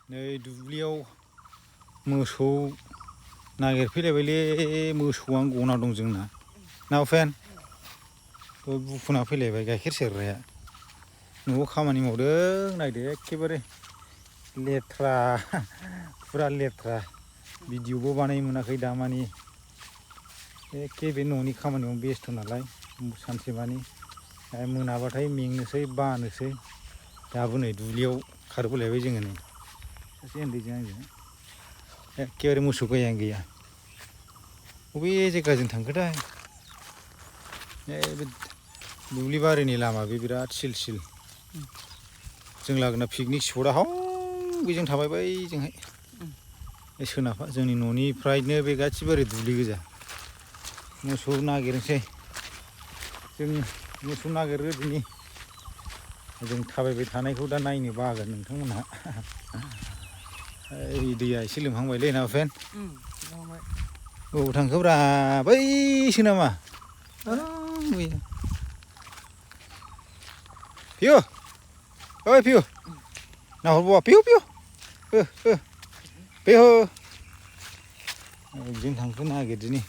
नै दुब्लियाव मोसौ नागिरफैलायबायलै मोसौआ गना दं जोंना ना उफेन बुखुना फैलायबाय गाइखेर सेरग्राया न'आव खामानि मावदों नायदो एखेबारे लेथ्रा फुरा लेथ्रा भिडिअबो बानायनो मोनाखै दामानि एखे बे न'नि खामानियाव बेस्थ' नालाय सानसेमानि मोनाबाथाय मेंनोसै बानोसै दाबो नै दुब्लियाव खारबोलायबाय जोङो नै सासे उन्दैजों आंजों एखेबारे मोसौ गायानो गैया बबे जायगाजों थांखोथाय बे दुब्लि बारिनि लामा बे बिराद सिल सिल जों लागोना पिकनिक स्पटआ हौ बेजों थाबाय बैजोंहाय सोनाबहा जोंनि न'निफ्रायनो बे गासिबो ओरै दुब्लि गोजा मोसौ नागिरनोसै जों मोसौ नागिरो दिनै जों थाबायबाय थानायखौ दा नायनो बागोन नोंथांमोनहा दैया एसे लोमहांबायलै ना उफेन बबाव थांखोब्रा बैसो नामा पिउ ओइ पिउ नाहरबावा पिउ पिउ पिउ बिदिनो थांखो नागिरदिनि